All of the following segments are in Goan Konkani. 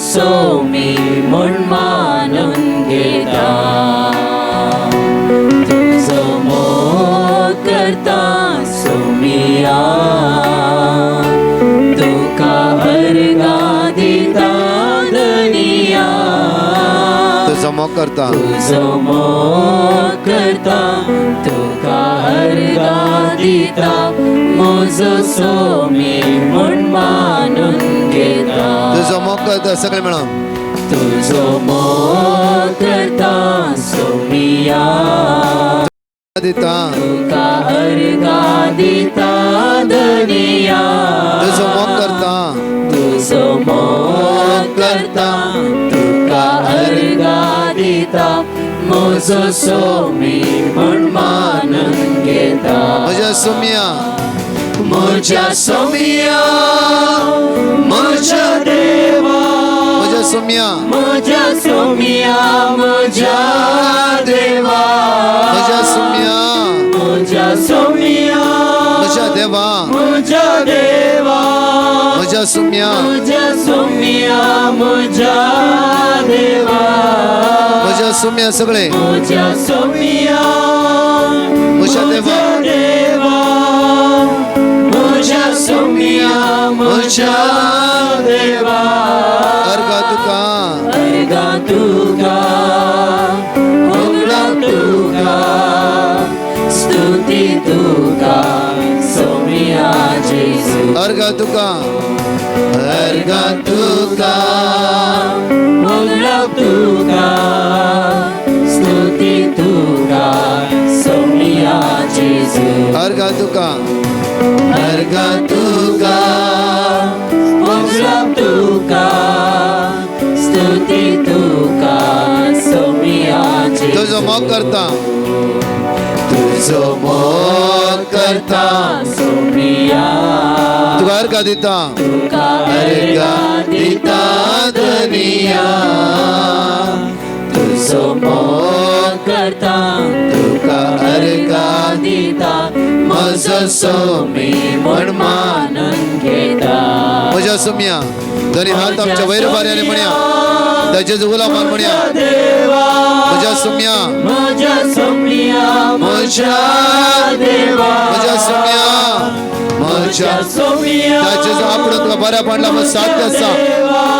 सोमी म्हूण मानून घेता. तुजो मोग करता सोमिया, तुका अर्गां दिता धनिया. तुजो मोग करता. तुजो मोग करता, तुका अर्गां दिता, म्हजो सोमी म्हूण मानून घेता. तुजो मोग करता, सगळे मेळोन. तुजो मोग करता सोमिया, दिता. तुका अर्गां दिता धनिया. तुजो मोग करता. तुजो मोग करता, तुका अर्गां दिता, म्हजो सोमी म्हूण मानून घेता. म्हज्या सोमिया. म्हज्या सोमिया, म्हज्या देवा. म्हज्या सोमिया. म्हज्या सोमिया, म्हज्या देवा. म्हज्या सोमिया. म्हज्या सोमिया. म्हज्या देवा. म्हज्या देवा. म्हज्या सोमिया. म्हज्या सोमिया, म्हज्या देवा. म्हज्या सोमिया, सगळे. म्हज्या सोमिया. म्हज्या देवा. देवा, म्हज्या सोमिया, म्हज्या देवा. अर्गा तुका. अर्गां तुका, होगडावप तुका, स्तुती तुका सोमिया जेजू. अर्गा तुका, अर्गा तुका. होगडावप तुका, स्तुती तुका सोमिया जेजू. अर्गा तुका, अर्गा तुका. होगडावप तुका, स्तुती तुका सोमिया जेजू. तुजो मोग करता, तुजो मोग करता. सोमिया. तुका अर्गा दिता. तुका अर्गा दिता धनिया. तुजो मोग करता, तुका अर्गा दिता, म्हजो सोमी म्हूण मानून घेता. म्हज्या सोमिया. दोनी हात आमच्या वयर बाऱ्याने म्हणया, ताचे उला मार म्हणया. देवा. म्हज्या सोमिया. म्हज्या सोमिया, म्हज्या देवा. म्हज्या सोमिया, म्हज्या सोमिया. त्या जेजू आपण तुका बऱ्या पडला मग साध्य आसा.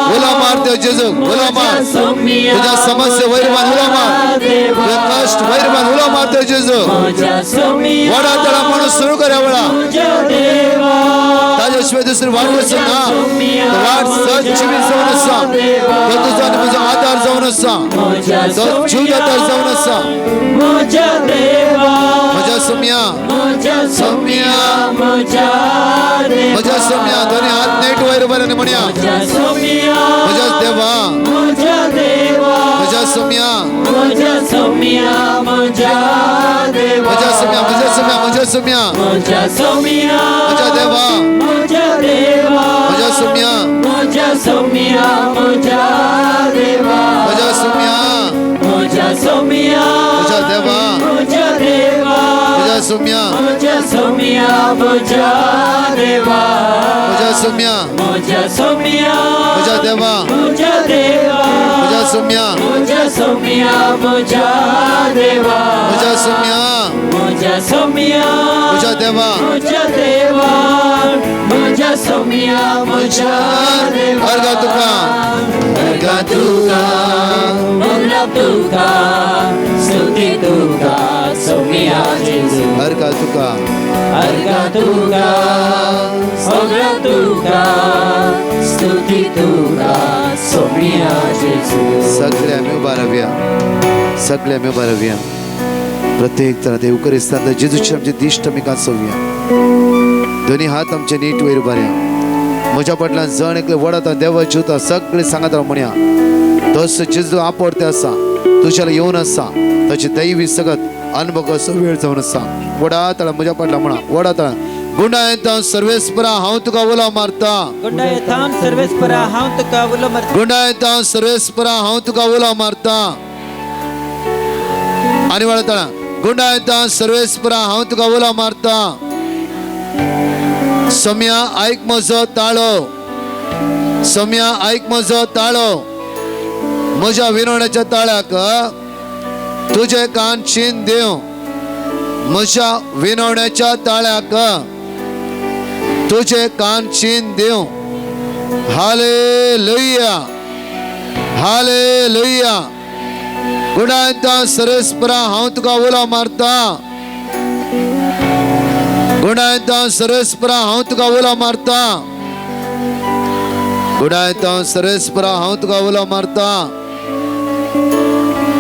उला मार त्या जेजू, उला मार. तुझ्या समस्या वयर मान, उला मार. तुझे कष्ट वयर मान, उला मार त्या जेजू. म्हज्या सोमिया. वडा त्याला म्हणून सुरू करा वडा. म्हज्या देवा. ताज्या दुसरी वाट वचून ना, तो वाट सहज जिवीत जावन आसा. तो तुजो आनी म्हजो आधार जावन आसा. म्हज्या तो जीवदातार जावन आसा. म्हज्या देवा. म्हज्या सोमिया. म्हज्या सोमिया, म्हज्या देवा. म्हज्या सोमिया. दोनी हात नेट वयर बऱ्याने म्हणया. म्हज्या सोमिया. म्हज्या देवा. म्हज्या देवा. म्हज्या सोमिया. म्हज्या सोमिया, म्हज्या देवा. म्हज्या सोमिया, म्हज्या सोमिया, म्हज्या सोमिया. म्हज्या सोमिया. म्हज्या देवा. म्हज्या देवा. म्हज्या सोमिया. म्हज्या सोमिया, म्हज्या देवा. म्हज्या सोमिया. म्हज्या सोमिया. म्हज्या देवा. म्हज्या देवा. म्हज्या सोमिया. म्हज्या सोमिया, म्हज्या देवा. म्हज्या सोमिया. म्हज्या सोमिया. म्हज्या देवा. म्हज्या देवा. म्हज्या सोमिया. म्हज्या सोमिया, म्हज्या देवा. म्हज्या सोमिया. म्हज्या सोमिया. म्हज्या देवा. म्हज्या देवा, म्हज्या सोमिया, म्हज्या देवा. अर्गा तुका, अर्गा तुका. होगडावप तुका, स्तुती तुका सोमिया जेजू. अर्गा तुका. अर्गा तुका, होगडावप तुका, स्तुती तुका सोमिया जेजू. सगळे आमी उबा रावया, सगळे आमी उबा रावया. प्रत्येक तरा देवकरिस्तान जेजूची आमची दिश्ट आमी कांचोवया. दोनी हात आमचे नीट वयर उबारया. म्हज्या फाटल्यान जण एकले वडत देवा जिवता सगळे सांगत राव म्हणया. तसो जेजू आपोर्ते आसा, तुज्याला येवन आसा, ताची दैवी सगत अनुभव असो वेळ जावन आसा. वडा तळा म्हज्या फाटल्यान म्हणा, वडा तळा. गुंडायता सर्वेस्परा हांव तुका उलो मारता. गुंडायताम सर्वेस्परा हांव तुका उलो मारता. गुंडायता सर्वेस्परा हांव तुका उलो मारता. आनी वळता गुंडायता सर्वेस्परा हांव तुका उलो मारता. सोम्या आयक म्हजो ताळो, सोम्या ऐक म्हजो ताळो, म्हज्या विनवण्याच्या ताळ्याक तुजे कान चीन दिव. म्हज्या विनवण्याच्या ताळ्याक तुजे कान चीन दिव. Hallelujah, hallelujah. गुणांता सरस्परा हांव तुका उलो मारता. गुणांता सरस्परा हांव तुका उलो मारता. गुणांता सरस्परा हांव तुका उलो मारता.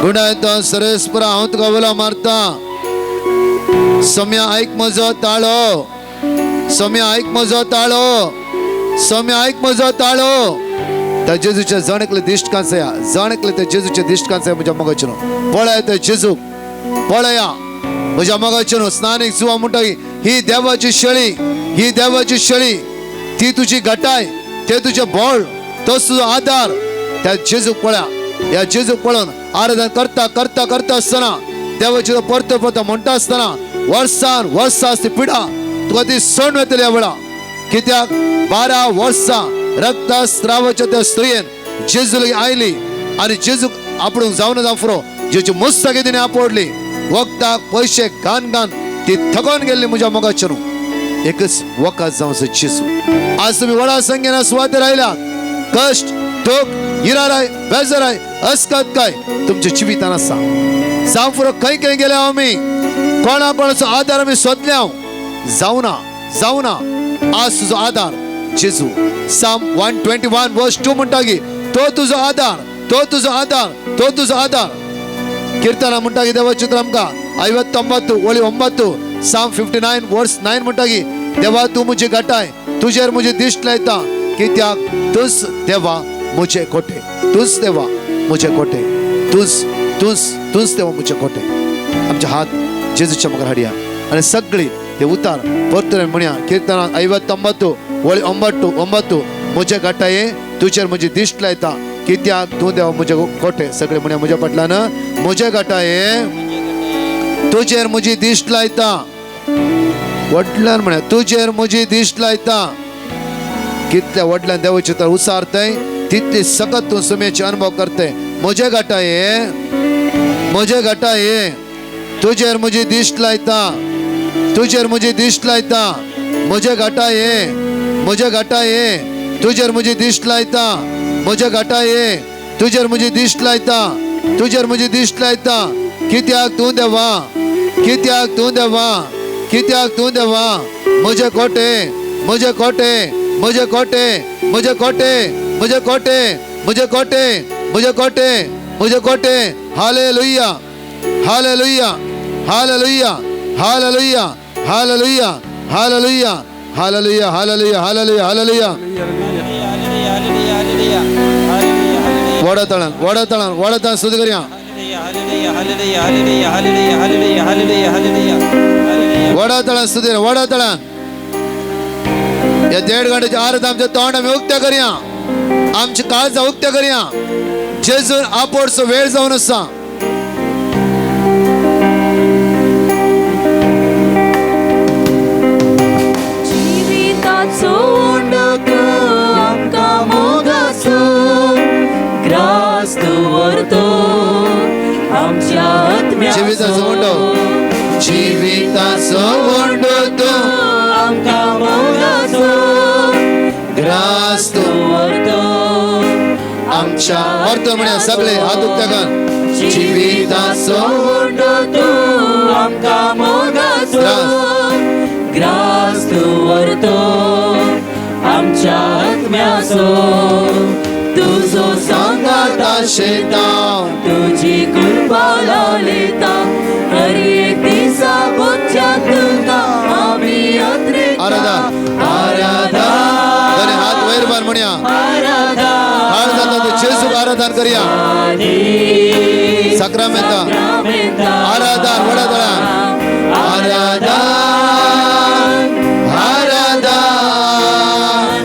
गुणांता सरस्परा हांव तुका उलो मारता. सोम्या ऐक म्हजो ताळो, सोम्या ऐक म्हजो ताळो, सोम्या ऐक म्हजो ताळो. त्या जेजूच्या जण एकले दिश्ट कांसया, जण एकले त्या जेजूच्या दिश्ट कांसया. म्हज्या मोगाचें पळया त्या जेजूक पळया. म्हज्या मोगाचें स्नानीक जुवा म्हणटा ही देवाची शेळी, ही देवाची शेळी, ती तुजी घटाय, ते तुजें बळ, तो तुजो आदार. त्या जेजूक पळया. ह्या जेजूक पळोवन आराधन करता करता करता आसतना देवाची परतो परतो म्हणटा आसतना वर्सान वर्सां ती पिडा तुका ती सण वतली ह्या वेळा. कित्याक 12 वर्सां रक्तस्रावाच्या त्या स्त्रियेन जेजू लागीं आयली आनी जेजूक आपणूंक जावन जावं फुरो जेजू मस्तकी तिणें आपडली. वखदाक पयशे घान घान ती थकोन गेल्ली. म्हज्या मोगाचें न्हू एकच वखद जावचो जेजू. आज तुमी व्हडा संख्येन सुवातेर आयल्या. कश्ट, दुख, इराराय, बेजाराय, अस्कत काय तुमच्या जिवितान आसा. जावं फुरो खंय खंय गेल्या आमी, कोणा कोणाचो आदार आमी सोदल्या. जावं ना, जावं ना. आज तुजो आदार जेजू. Psalm 121 verse 2 म्हणटा की तो तुजो आदार, तो तुजो आदार, तो तुजो आदार. कीर्तना म्हणटा की देवा चित्र आमकां 59 ओळी 9, Psalm 59 verse 9 म्हणटा की देवा तूं म्हजी घटाय, तुजेर म्हजी दिश्ट लायता. कित्याक तूंच देवा म्हजे कोटे, तूंच देवा म्हजे कोटे, तूंच तूंच तूंच देवा म्हजे कोटे. आमचे हात जेजूच्या मुखार हाडया आनी सगळी ते उतार परतून म्हणया. कीर्तना 59 ओळी 9 9, म्हजे घटाये तुजेर म्हजी दिश्ट लायता. कित्याक तूं देवा म्हजे कोटे. सगळे म्हणया म्हज्या फाटल्यान, म्हजे घटाये तुजेर म्हजी दिश्ट लायता. व्हडल्यान म्हळ्या तुजेर म्हजी दिश्ट लायता. कितल्या व्हडल्यान देवाचे तर उसारतय तितली सकत तूं सुमेचे अनुभव करतय. म्हजे घटाये, म्हजे घटाये तुजेर म्हजी दिश्ट लायता, तुजेर म्हजी दिश्ट लायता. म्हजे घटाये, म्हजे घटाये तुजेर म्हजी दिश्ट लायता. म्हजे घटाये तुजेर म्हजी दिश्ट लायता, तुजेर म्हजी दिश्ट लायता. कित्याक तूं देवा, कित्याक तूं देवा, कित्याक तूं देवा म्हजे कोटे, म्हजे कोटे, म्हजे कोटे, म्हजे कोटे, म्हजे कोटे, म्हजे कोटे, म्हजे कोटे, म्हजे कोटे. Hallelujah, hallelujah, hallelujah, hallelujah, hallelujah, hallelujah, hallelujah, hallelujah, hallelujah, hallelujah. वडतळण वडतळण वडतळण सुरू करूया. वडतळण सुधीर वडतळण. या 1.5 घंट्याच्या आरत आमच्या तोंड आमी उक्त्या करूया, आमची काळजां उक्त्या करूया. जेजून आपोडचो वेळ जावन आसा. जिविताचो उंडो आमकां मोगाचो ग्रास दवरतो आमच्या आत्म्याचो. जिविताचो उंडो, जिविताचो उंडो तूं आमकां मोगाचो ग्रास दवरतो आमच्या. परतून म्हणया सगळे हात उक्ते कर. जिविताचो उंडो तूं आमकां मोगाचो ग्रास दवरतो आमच्या आत्म्याचो. तुजो सांगात शेतां तुजी कृपा लालिता हर एक दिसा बोच्या तुका आमी यात्रेता. आराधन, आराधन, दोनी हात वयर बार म्हणया. आराधन, हाड जाता ते जेजूक आराधन करया. साक्रामेंता आराधन वडदळान आराधन, आराधन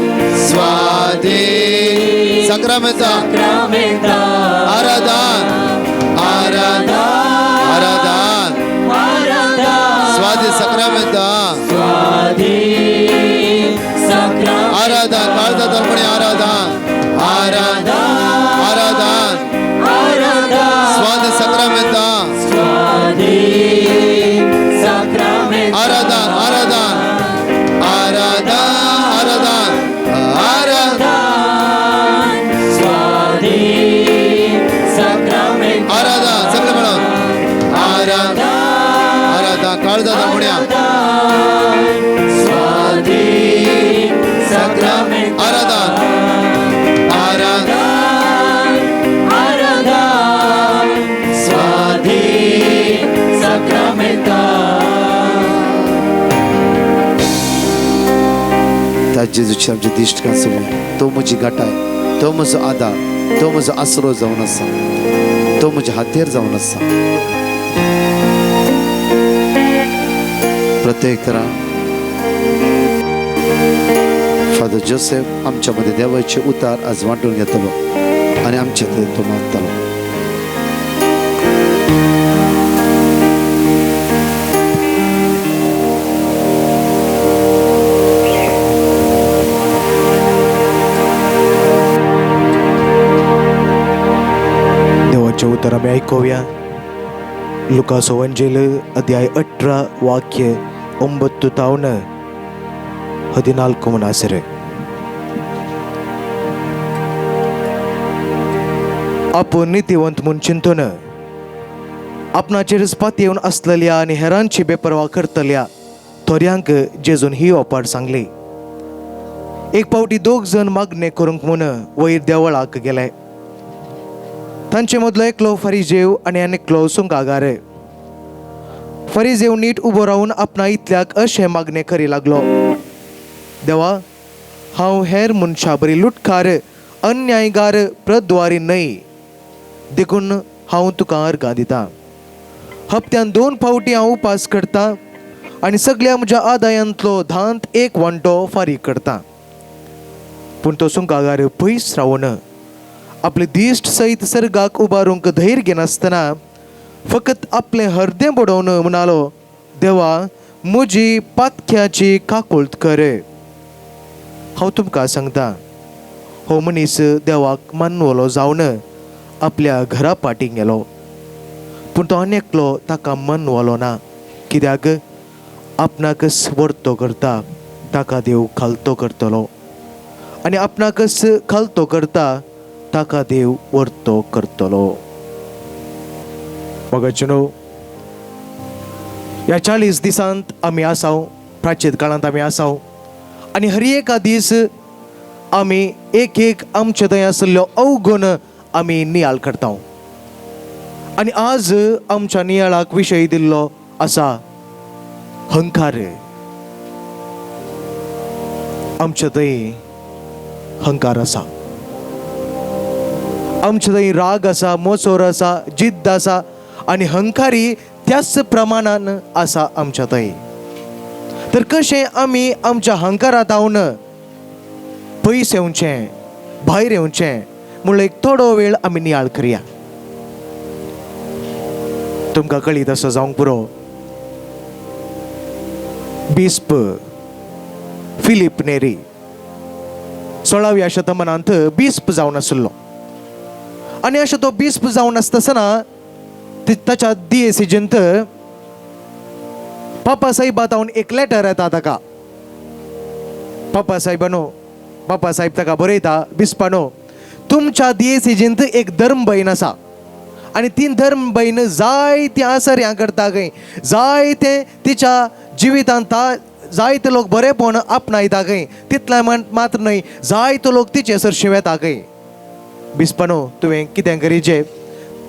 स्वाधीन साक्रामेंता आराधन, आराधन, आराधन स्वाधीन साक्रामेंता आराधन. काळजा तर्पणी आराधन. त्या जेजूची आमची दिश्ट कांसोवया. तो म्हजी घटाय, तो म्हजो आदार, तो म्हजो आसरो जावन आसा, तो म्हज्या हातेर जावन आसा. प्रत्येक तरा फादर जोसेफ आमच्या मदें देवाचे उतार आज वांटून घेतलो आनी आमचे ते तो मागतलो. देवाचे उतर आमी आयकुया. लुकास ओवंजेल अध्याय 18 वाक्य 9 तावन 14 म्हण. आपूण नितीवंत म्हूण चिंतून आपणाचेरच पातयेवन आसलेल्या आनी हेरांची बेपर्वा करतल्या थोड्यांक जेजून ही ओपार सांगली. एक पावटी दोग जण मागणें करूंक म्हूण वयर देवळाक गेले. तांचे मदलो एकलो फरिजेव आनी आनी एकलो सुंगागार. फरिजेव नीट उबो रावन आपणा इतल्याक अशें मागणें करी लागलो, देवा हांव हेर मनशां बरी लुटकार, अन्यायगार, प्रद्वारी न्हय, देखून हांव तुका अर्गां दितां. हप्त्यान 2 फावटी हांव उपास करतां आनी सगल्या म्हज्या आदायांतलो 10 1 वांटो फारीक करतां. पूण तो सुंगागार पयस रावन आपले दिश्ट सयत सर्गाक उबारूंक धैर्य घेनासतना फकत आपलें हरदें बडोवन म्हणालो, देवा म्हजी पातक्याची काकुळट कर. हांव तुमकां सांगता, हो मनीस देवाक मानवलो जावन आपल्या घरा फाटीं गेलो, पूण तो आनी एकलो ताका मनवलो ना. कित्याक आपणाकच वर्तो करता ताका देव खालतो करतलो आनी आपणाकच खालतो करता ताका देव वर्तो करतलो. मोगाचेनो, ह्या 40 दिसांत आमी आसाव, प्राचीन काळांत आमी आसाव आनी हर एका दीस आमी एक एक आमचे थंय आशिल्लो अवगुण आमी नियाळ करता. आनी आज आमच्या नियाळाक विशय दिल्लो आसा हंकार. आमचे थंय हंकार आसा, आमचे थंय राग आसा, मोचोर आसा, जिद्द आसा आनी हंकारी त्याच प्रमाणान आसा आमच्या थंय. तर कशें आमी आमच्या हंकारांत हावन पयस येवचें, भायर येवचें म्हणल्यार एक थोडो वेळ आमी नियाळ करया. तुमकां कळीत आसा जावंक पुरो, बिस्प फिलीप नेरी 16व्या शतमानांत बिस्प जावन आशिल्लो आनी अशें तो बिस्प जावन आसतना ताच्या दियेसिजेंत पापा साहेबा तावन एक लेटर येता ताका. पापा साहेबानो, पापा साहेब ताका बरयता, बिस्पानो तुमच्या दियेसिजेंत एक धर्मबयन आसा आनी ती धर्मबयन जायतीं आसर्यां करता खंय, जायते तिच्या जिवितांत जायते लोक बरेपण आपणायता खंय, तितलें मात्र न्हय जायते लोक तिचे सरशीं वेता खंय. बिस्पानो तुवें कितें करीचे,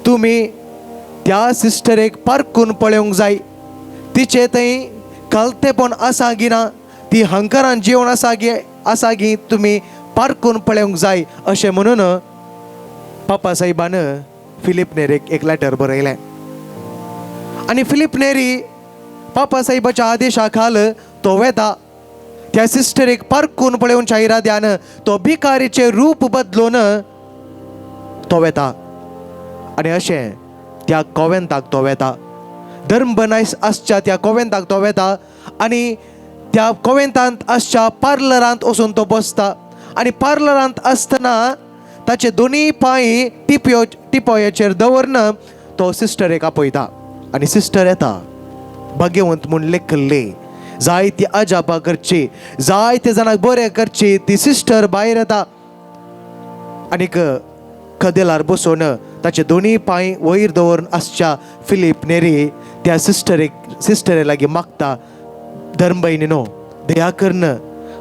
तुमी त्या सिस्टरेक पारकून पळोवंक जाय, तिचे थंय खालतेपण आसा गी ना, ती हंकारान जेवण आसा गी आसा गी तुमी पारकून पळोवंक जाय अशें म्हणून पापा साहेबान फिलीप नेरीक एक लेटर बरयलें. आनी फिलीप नेरी पापा साहेबाच्या आदेशा खाल तो वेता त्या सिस्टरीक पारकून पळोवच्या इराद्यान तो भिकारीचें रूप बदलून तो वेता आनी अशें त्या कोवेंताक तो वेता, धर्म बनायस आसच्या त्या कोवेंताक तो वेता आनी त्या कोवेंतांत आसच्या पार्लरांत वचून तो बसता आनी पार्लरांत आसतना ताचे दोनूय पांय टिपयो टिपोयाचेर दवरन तो सिस्टरेक आपयता आनी सिस्टर येता. भाग्यवंत म्हूण लेखल्ले जायती अजापां करची, जायते जाणांक बरें करची ती सिस्टर भायर येता आनीक कदेलार बसोवन ताचे दोनूय पांय वयर दवरून आसच्या फिलीप नेरी त्या सिस्टरेक सिस्टरे लागीं मागता, धर्मभयणीनो दया करन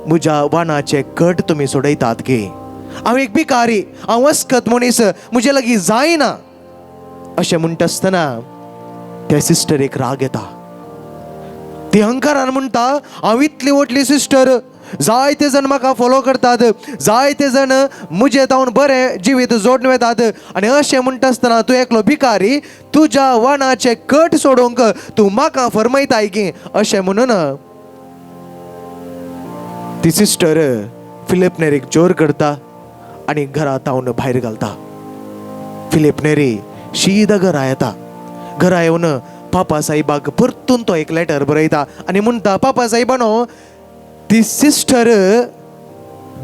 म्हज्या वाणाचे कट तुमी सोडयतात की हांव एक भिकारी, हांव अस्कत मनीस, म्हजे लागीं जायना अशें म्हणटा आसतना त्या सिस्टरीक राग येता. ती अहंकारान म्हणटा, हांव इतली व्हडली सिस्टर, जायते जण म्हाका फॉलो करतात, जायते जण मुजे जावन बरें जिवीत जोडून वेतात. आनी अशें म्हणटा आसतना तूं एकलो भिकारी, तुज्या वाणाचें कट सोडूंक तूं म्हाका फरमयताय की अशें म्हणून ती सिस्टर फिलीप नेरीक जोर करता आनी घरा तावन भायर घालता. फिलीप नेरी शीदा घरा येता. घरा येवन पापा साहेबाक परतून तो एक लेटर बरयता आनी म्हणटा, पापा साहेबानो, ती सिस्टर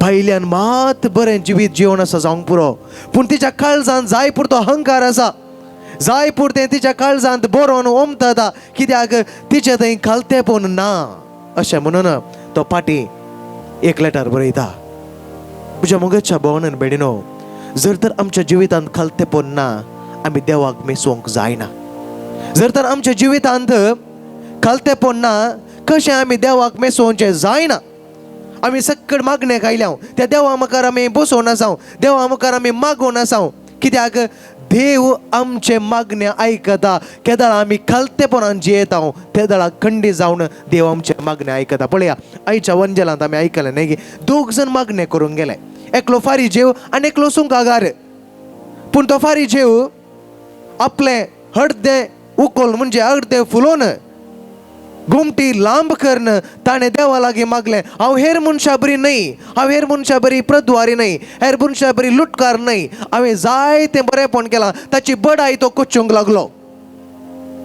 भायल्यान मात बरें जिवीत जिवन आसा जावंक पुरो, पूण तिच्या काळजांत जाय पुरतो अहंकार आसा, जाय पुरतें तिच्या काळजांत बरोवन ओमता, कित्याक तिचें थंय खालतेपण ना अशें म्हणून तो पाटी एक लेटर बरयता. म्हज्या मोगाच्या भोवनान भयणीनो, जर तर आमच्या जिवितांत खालतेपण ना, आमी देवाक मेसोवंक जायना. जर तर आमच्या जिवितांत खालतेपण ना, कशें आमी देवाक मेसोवचें जायना. आमी सक्कड मागणें आयल्या त्या देवा मुखार आमी बसोवन आसाव, देवा मुखार आमी मागोवन आसाव, कित्याक देव आमचे मागणें आयकता. केदळा आमी खालतेपणान जियेता तेदळा खंडी जावन देव आमचे मागणें आयकता. पळया आयच्या वंजलांत आमी आयकलें न्ही की दोग जण मागणें करूंक गेले, एकलो फारी जेव आनी एकलो सुंकागार. पूण तो फारी जेव आपलें हडदें उकोल म्हणजे अर्दें फुलोवन गोमटी लांब करून ताणें देवा लागीं मागलें, हांव हेर मनशा बरी न्हय, हांव हेर मनशा बरी प्रद्वारी न्हय, हेर मनशा बरी लुटकार न्हय, हांवें जायतें बरेंपण केलां. ताची बडाय तो कोचूंक लागलो.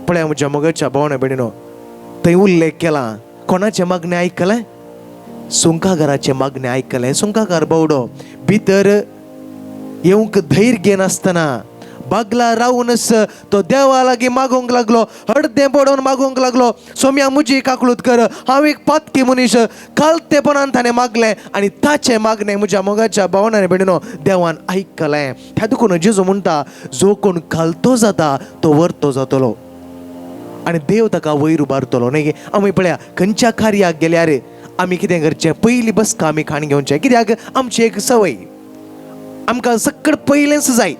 पळया म्हज्या मोगाच्या भोवणे भयणीनो, थंय उल्लेख केला कोणाचें मागणें आयकलें, सुंकागाराचें मागणें आयकलें. सुंकागार बावडो भितर येवंक धैर्य घेनासतना बागला रावूनच तो देवा लागीं मागूंक लागलो, हडदें बडोवन मागूंक लागलो, सोम्या मुजी काकळूत कर, हांव एक पातकी मनीस. खालतेपणान ताणें मागलें आनी ताचें मागणें म्हज्या मोगाच्या भावनांनी भयणीनो देवान आयकलें. त्या देखून जेजू म्हणटा, जो कोण खालतो जाता तो वरतो जातलो आनी देव ताका वयर उबारतलो. न्ही आमी पळया खंयच्या कार्याक गेल्यार आमी कितें करचें, पयली बसका आमी खाण घेवचें, कित्याक आमची एक संवय, आमकां सक्कड पयलेंच जाय,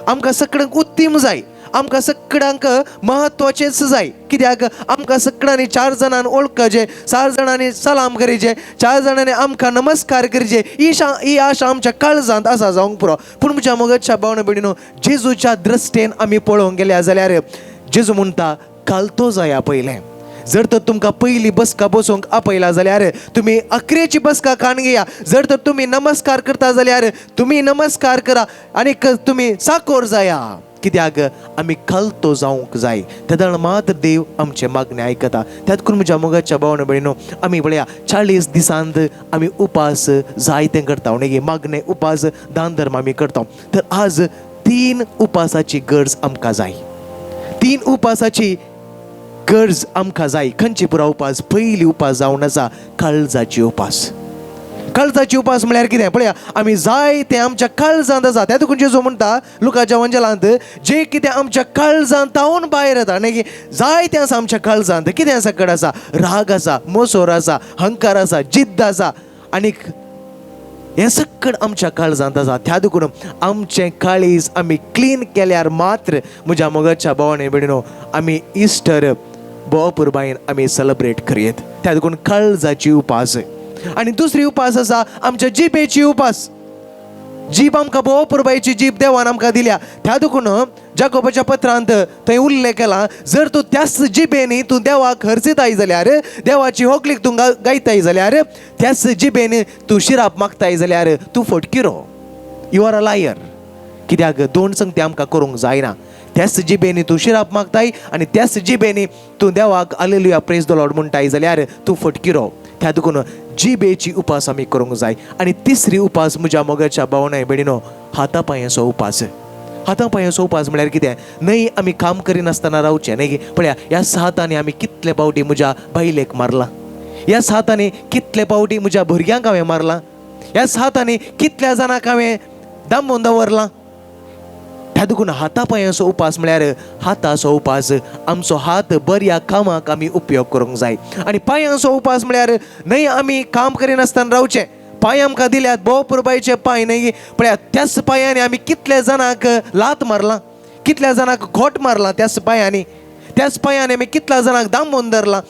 आमकां सगळ्यांक उत्तीम जाय, आमकां सगळ्यांक महत्वाचेंच जाय, कित्याक आमकां सगळ्यांनी चार जाणांक वळखचें, चार जाणांनी सलाम करीचे, चार जाणांनी आमकां नमस्कार करचे, ही आशा आमच्या काळजांत आसा जावंक पुरो. पूण म्हज्या मोगाच्या भावना भयणीनो, जेजूच्या दृश्टेन आमी पळोवंक गेल्या जाल्यार जेजू म्हणटा खालतो जाया पयलें. जर तर तुमकां पयली बसका बसोवंक आपयला जाल्यार तुमी अकरेची बसका खाण घेया. जर तर तुमी नमस्कार करता जाल्यार तुमी नमस्कार करा आनी तुमी साकोर जाया, कित्याक आमी खालतो जावंक जाय. तेदळ मात देव आमचें मागणें आयकता. त्यात करून म्हज्या मोगाच्या भावना भयणीनो, आमी पळया 40 दिसांत आमी उपास जायतें करता, न्ही मागणें उपास दान धर्म आमी करता. तर आज 3 उपासाची गरज आमकां जाय, 3 उपासाची गरज आमकां जाय. खंयची पुरा उपास? पयली उपास जावन आसा काळजाची उपास. काळजाची उपास म्हळ्यार कितें? पळया आमी जाय तें आमच्या काळजांत आसा. त्या देखून जेजू म्हणटा लुकाच्या वंजलांत, जे कितें आमच्या काळजांत भायर येता, न्ही जाय तें आसा आमच्या काळजांत. कितें आसा? कड आसा, राग आसा, मोसोर आसा, हंकार आसा, जिद्द आसा, आनीक हें सक्कड आमच्या काळजांत आसा. त्या देखून आमचें काळीज आमी क्लीन केल्यार मात्र म्हज्या मोगाच्या भावाने भयणीनो आमी इस्टर भोव आमी सेलिब्रेट करयेत. त्या देखून काळजाची उपास. आनी दुसरी उपास आसा आमच्या जिबेची उपास. जीब आमकां भोव पुरबायची जीब देवान आमकां दिल्या. त्या देखून जाकोबाच्या पत्रांत थंय उल्लेख केला, जर तूं त्याच जिबेनी तूं देवाक हर्सिताय जाल्यार, देवाची होगलीक तूं गायताय जाल्यार, त्याच जिबेन तूं शिराप मागताय जाल्यार तूं फटकिरो, you are a liar. कित्याक दोन संगती आमकां करूंक जायना. त्याच जिबेनी तूं शिराप मागताय आनी त्याच जिबेनी तूं देवाक आलेलुया प्रेज the Lord म्हणटाय जाल्यार तूं फटकिरो. त्या देखून जिबेची उपास आमी करूंक जाय. आनी तिसरी उपास म्हज्या मोगाच्या भावनाय भयणीनो, हाता पांयांचो उपास. हाता पांयांचो उपास म्हळ्यार कितें? न्हय आमी काम करिनासतना रावचें न्हय. पळया ह्या हातांनी आमी कितले फावटी म्हज्या बायलेक मारलां, ह्या हातांनी कितले फावटी म्हज्या भुरग्यांक हांवें मारलां, ह्या हातांनी कितल्या जाणांक हांवें दामून दवरलां. त्या देखून हाता पांयांचो उपास म्हळ्यार हाताचो उपास. आमचो हात बऱ्या कामाक आमी उपयोग करूंक जाय. आनी पांयांचो उपास म्हळ्यार न्हय आमी काम करिनासतना रावचें. पांय आमकां दिल्यात भोव पुरबायचे पांय न्हय. पळया त्याच पांयांनी आमी कितल्या जाणांक लात मारलां, कितल्या जाणांक खोट मारलां, त्याच पांयांनी, त्याच पांयांनी आमी कितल्या जाणांक दामून धरलां.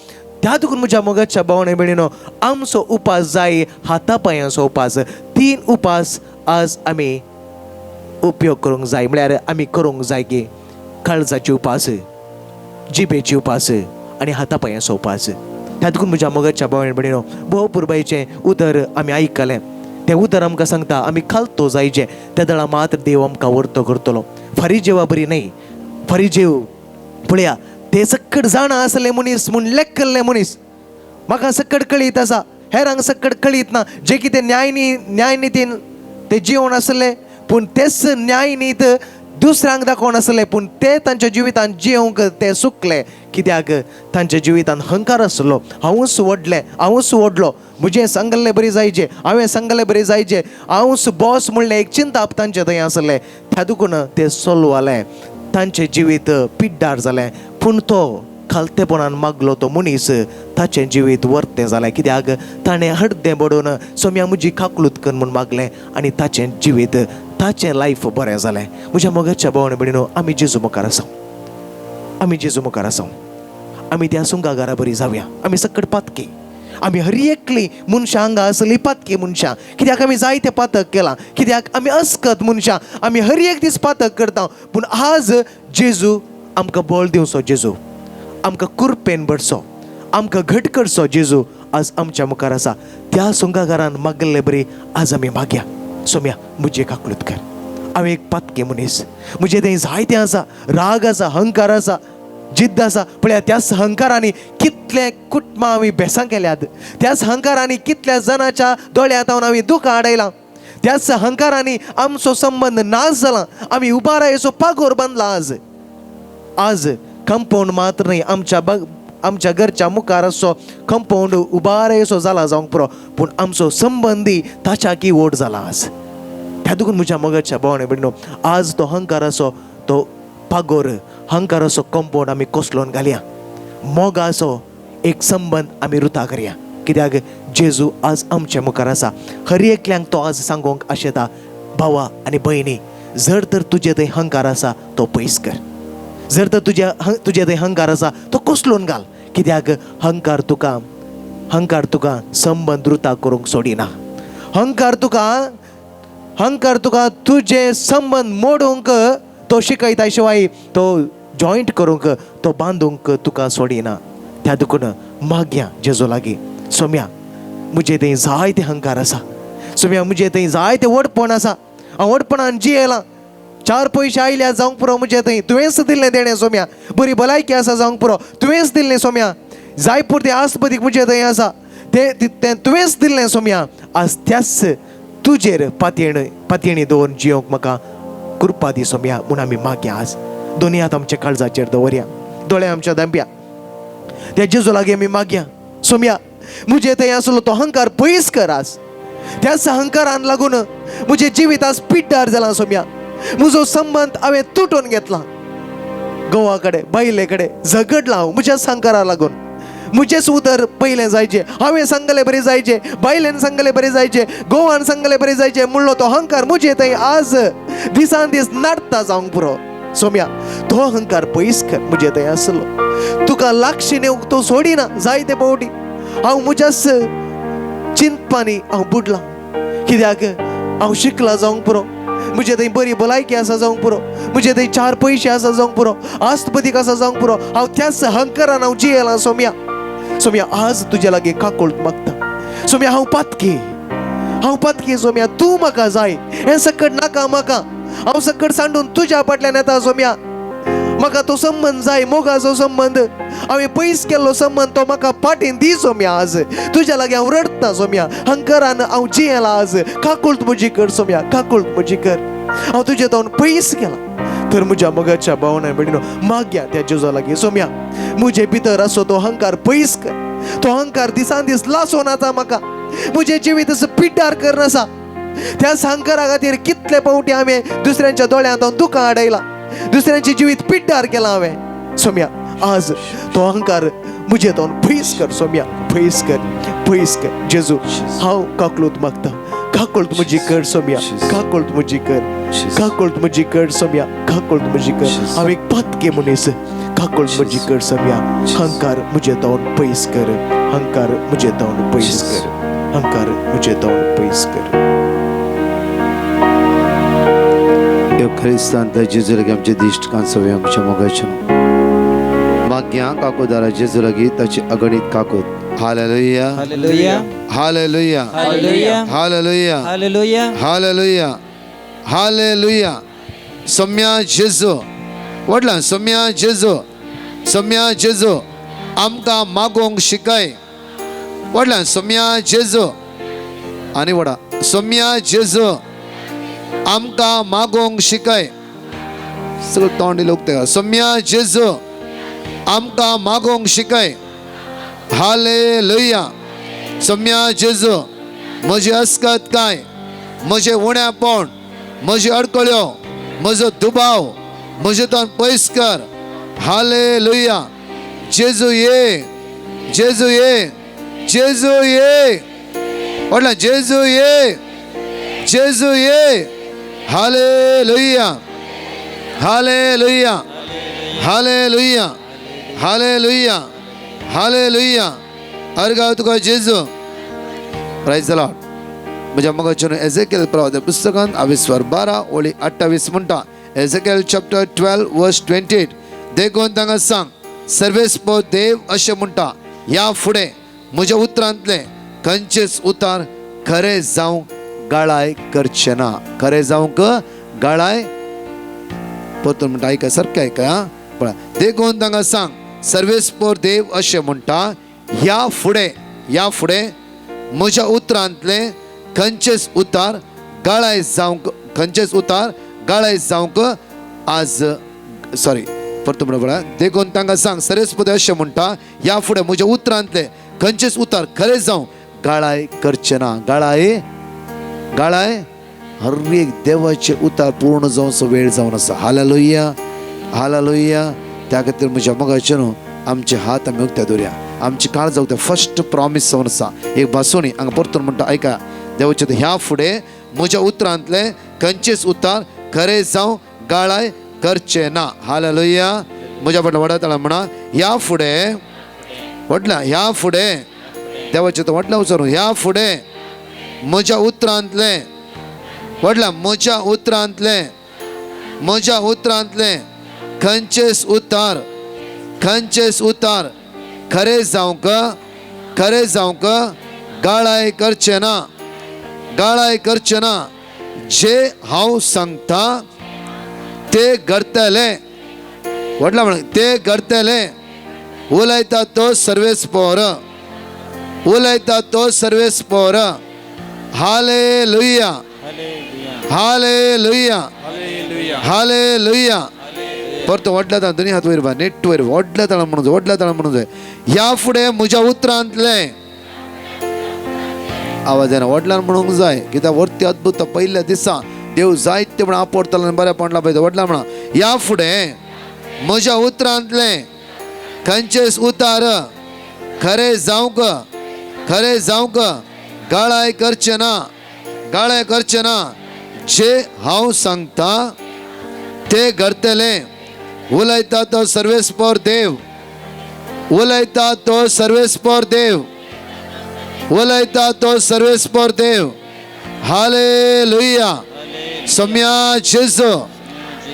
त्या देखून म्हज्या मोगाच्या भावणे भयणीनो, आमचो उपास जाय हाता पांयांचो उपास. 3 उपास आज आमी उपयोग करूंक जाय, म्हळ्यार आमी करूंक जाय की काळजाची उपास, जिबेची उपास आनी हाता पांयांचो उपास. त्या देखून म्हज्या मोगाच्या भावणे भयणीनो, भोव पुरबायचें उतर आमी आयकलें. तें उतर आमकां सांगता आमी खालतो जायचें, त्या दळा मात्र देव आमकां वर्तो करतलो. फारी जेवा बरी न्हय, फारी जेव पळया ते सक्कड जाणा आसले मनीस म्हूण लेखल्ले मनीस. म्हाका सक्कड कळीत आसा, हेरांक सक्कड कळीत ना. जे कितें न्यायनितीन ते जिवन आसले, पूण तेच न्यायनीत दुसऱ्यांक दाखोवन आसले, पूण ते तांच्या जिवितान जिवंक ते सुकले. कित्याक तांच्या जिवितान अहंकार आसलो. हांवूच व्हडलें, हांवूच व्हडलो, म्हजें सांगल्लें बरें जायचें, हांवें सांगल्लें बरें जायचें, हांवूच बॉस म्हणलें एक चिंताप तांचे थंय आसलें. त्या दुखून ते सोलवालें, तांचें जिवीत पिड्ड्यार जालें. पूण तो खालतेपणान मागलो तो मनीस, ताचें जिवीत वर्तें जालें. कित्याक ताणें हड्डें बडोवन सोम्या म्हजी काकलूत कर म्हूण मागलें आनी ताचें जिवीत, ताचें लायफ बरें जालें. म्हज्या मोगाच्या भावणे भयणीनो, आमी जेजू मुखार आसा, आमी जेजू मुखार आसा, आमी त्या सुंगागारा बरी जावया. आमी सकट पातकी, आमी हर एकली मनशां हांगा आसली पातकी मनशां. कित्याक आमी जायते पातक केलां, कित्याक आमी अस्कत मनशां, आमी हर एक दीस पातक करता. पूण आज जेजू आमकां बळ दिवचो, जेजू आमकां कुरपेन भरचो, आमकां घट करचो जेजू आज आमच्या मुखार आसा. त्या सुंगागारान मागल्ले बरी आज आमी मागया, सोम्या म्हजे काकलूत कर, हांव एक पातकी मनीस, म्हजें थंय जायतें आसा, राग आसा, अहंकार आसा, जिद्द आसा. पळया त्याच अहंकारांनी कितले कुटुंबां आमी बेसां केल्यात, त्याच अहंकारांनी कितल्या जाणाच्या दोळ्यांत आमी दुखां हाडयलां, त्याच अहंकारांनी आमचो संबंद नाश जाला. आमी उबारायचो पागोर बांदला. आज आज कंपाउंड मात्र न्हय, आमच्या घरच्या मुखार असो कंपाउंड उबारायसो जाला जावंक पुरो, पूण आमचो संबंदी ताच्या की ओड जाला आज. त्या देखून म्हज्या मोगाच्या भावणे भयणीनो, आज तो अहंकाराचो तो पागोर, अहंकाराचो कंपाउंड आमी कोसलोन घालया, मोगाचो एक संबंद आमी रुता करया. कित्याक जेजू आज आमच्या मुखार आसा. हर एकल्यांक तो आज सांगूंक आशेता, भावा आनी भयणी, जर तर तुजे थंय अहंकार आसा तो पयस कर, जर तर तुजे थंय अहंकार आसा तो कोसलोन घाल. कित्याक अहंकार तुका संबंद रुता करूंक सोडिना. अहंकार तुका तुजे संबंद मोडूंक तो शिकयता, शिवाय तो जॉयंट करूंक, तो बांदूंक तुका सोडिना. त्या देखून मागया जेजू लागीं, सोम्या म्हजे थंय जायते अहंकार आसा, सोम्या म्हजे थंय जायते व्हडपण आसा, हांव व्हडपणान जियेलां, 4 पयशे आयल्या जावंक पुरो म्हजे थंय, तुवेंच दिल्लें देणें सोम्या, बरी भलायकी आसा जावंक पुरो, तुवेंच दिल्लें सोम्या, जाय पुरती आसपदीक म्हजे थंय आसा, तें तुवेंच दिल्लें सोम्या. आज त्याच तुजेर पातयेणी दवरून जियोंक म्हाका कृपा दी सोम्या म्हूण आमी मागया. आज दोनी हात आमच्या काळजाचेर दवरया, दोळे आमच्या धांपया, त्या जेजू लागीं आमी मागया, सोम्या म्हजे थंय आसलो तो अहंकार पयस कर. आज त्याच अहंकारान लागून म्हजें जिवीत आज पिड्ड्यार जालां सोम्या, म्हजो संबंद हांवें तुटून घेतला, घोवा कडेन बायले कडेन झगडला हांव म्हज्या अहंकारा लागून. म्हजेच उतर पयलें जायचें, हांवें सांगलें बरें जायचें, बायलेन सांगलें बरें जायचें, घोवान सांगलें बरें जायचें म्हणलो तो अहंकार म्हजे थंय आज दिसान दीस नाडता जावंक पुरो. सोम्या तो अहंकार पयस कर म्हजे थंय आसलो, तुका लागशी नेवंक तो सोडिना. जायते फावटी हांव म्हज्याच चिंतपानी हांव बुडलां, कित्याक हांव शिकलां जावंक पुरो, म्हजे थंय बरी भलायकी आसा जावंक पुरो, म्हजे थंय 4 पयशे आसा जावंक पुरो, आस्तपदीक आसा जावंक पुरो, हांव त्याच अहंकारान हांव जियेलां. सोम्या सोम्या आज तुजे लागीं काकूळट मागता, सोम्या हांव पातकी, हांव पातकी सोम्या, तूं म्हाका जाय, हें सकट नाका म्हाका, हांव सकट सांडून तुज्या फाटल्यान येता सोम्या, म्हाका तो संबंद जाय, मोगाचो संबंद, हांवें पयस केल्लो संबंद तो म्हाका फाटीन दी सोम्या. आज तुज्या लागीं हांव रडटा सोम्या, अहंकारान हांव जियेलां. आज काकूळट म्हजी कर सोम्या, काकूळट म्हजी कर, हांव तुजे तावन पयस गेला. तर म्हज्या मोगाच्या भावना भयणीनो, मागया त्या जेजू लागीं, सोम्या म्हजे भितर आसो तो अहंकार पयस कर, तो अहंकार दिसान दीस लासोन आसा म्हाका, म्हजें जिवीत असो पिड्ड्यार करना आसा. त्या अहंकारा खातीर कितले फावटी हांवें दुसऱ्यांच्या दोळ्यांत हांव दुकां हाडयलां, दुसऱ्यांचें जिवीत पिड्ड्यार केलां हांवें. सोम्या आज तो अहंकार म्हजे तोंड पयस कर सोम्या, पयस कर, पयस कर जेजू, हांव काकलूत मागता, काकूळट म्हजी कर सोम्या, काकूळट म्हजी कर, काकूळट म्हजी कर सोम्या, काकूळट म्हजी कर. हांव एक पातके मनीस, काकूळ म्हजी कर सम्या. हंकार म्हजे तावन पयस कर, हंकार म्हजे तावन पयस कर, हंकार म्हजे तावन पयस कर. क्रिस्तांत जेजू लागीं आमचे दिश्ट कांसोवया आमच्या मोगाचे माग्या काकोदारा जेजू लागीं ताची अगणीत काकूत. Hallelujah, hallelujah, hallelujah, hallelujah, hallelujah, hallelujah, hallelujah, hallelujah. Soumya जेजू व्हडला सोम्या जेजू, सोम्या जेजू आमकां मागोंक शिकय. व्हडला सोम्या जेजू आनी व्हडा सोम्या जेजू आमकां मागोंक शिकय. सगळं तोंड लोक तेका. सोम्या जेजू आमकां मागोंक शिकय. हालेलुया. सोम्या जेजू म्हजी अस्कत काय, म्हजें उण्यापण, म्हजी अडकळ्यो, म्हजो दुबाव म्हजे तोंड पयस कर. हालेलुया. जेजू ये, जेजू ये, जेजू ये. व्हडला जेजू ये, जेजू ये. Hallelujah, hallelujah, hallelujah, hallelujah, hallelujah. अर्गाव तुका जेजू. Praise the Lord. म्हज्या मोगाचें एझेकेल प्रवाद पुस्तकांत आविस्वार 12 ओळी 28 म्हणटा. एझेकेल चॅप्टर 12 वर्स 28. देखून तांकां सांग, सर्वेस्पो देव अशें म्हणटा, ह्या फुडें म्हज्या उतरांतलें खंयचेच उतार खरें जावंक गाळाय करचें ना. खरें जावंक गाळाय. परतून म्हणटा, आयका सारकें आयका आं. पळय, देखून तांकां सांग, सर्वेस्पोर देव अशें म्हणटा, ह्या फुडें, ह्या फुडें म्हज्या उतरांतलें खंयचेच उतार गाळाय जावंक, खंयचेच उतार गाळाय जावंक आज सॉरी परतून म्हणटा पळय. देखून तांकां सांग, सर्वेस्पोर अशें म्हणटा, ह्या फुडें म्हज्या उतरांतलें खंयचेच उतार खरें जावं गाळाय करचें ना. गाळाय, गाळाय. हर एक देवाचे उतार पूर्ण जावचो वेळ जावन आसा. Hallelujah, hallelujah. त्या खातीर म्हज्या मोगाचें न्हू आमचे हात आमी उक्त्या दवरया, आमची काळ जावं. फर्स्ट प्रॉमीस जावन आसा एक भासोणी हांगा परतून म्हणटा, आयका देवाचें, ह्या फुडें म्हज्या उतरांतलें खंयचेच उतार खरें जावं गाळाय करचें ना. हालेलुया. म्हज्या फाटल्यान व्हडा ताळा म्हणा, ह्या फुडें व्हडल्या, ह्या फुडें देवाचें तो व्हडल्या उचारून, ह्या फुडें म्हज्या उतरांतलें व्हडल्या, म्हज्या उतरांतलें, म्हज्या उतरांतलें खंयचेच उतार, खंयचेच उतार खरें जावंक, खरें जावंक गाळाय करचें ना, गाळाय करचें ना. जे हांव सांगता ते घडतलें. व्हडला म्हण, ते घडतलें. उलयता तो सर्वेस्पोर, उलयता तो सर्वेस्पोर. Hallelujah, hallelujah, hallelujah. परतो व्हडल्या ताळा दोनी हात वयर बा नेट वयर व्हडल्या ताळा म्हणून जाय, व्हडल्या ताळा म्हणून जाय. ह्या फुडें म्हज्या उतरांतलें आवाज येना, व्हडल्यान म्हणूंक जाय. कित्याक वरती अद्भुत पयल्या दिसा देव जायते म्हण आपडतलो आनी बरें पडला पळय. व्हडल्या म्हणा, ह्या फुडें म्हज्या उतरांतलें खंयचेच उतार खरें जावंक, खरें जावंक गाळाय करचें ना, गाळाय करचें ना. जे हांव सांगता ते घडतलें. उलयता तो सर्वेस्पोर देव, उलयता तो सर्वेस्पोर देव, उलयता तो सर्वेस्पोर देव. हालेलुया. सोम्या जेजू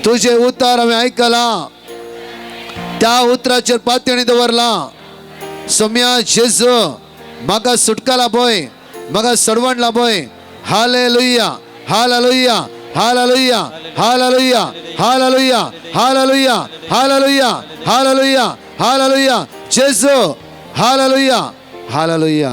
तुझे उतार हांवें आयकलां, त्या उतराचेर पातयणी दवरलां. सोम्या जेजू म्हाका सुटका लाभय, म्हाका सडवण लाभय. Hallelujah, hallelujah, hallelujah, hallelujah, hallelujah, hallelujah, hallelujah, hallelujah, hallelujah. जेजू, हालेलुया, हालेलुया.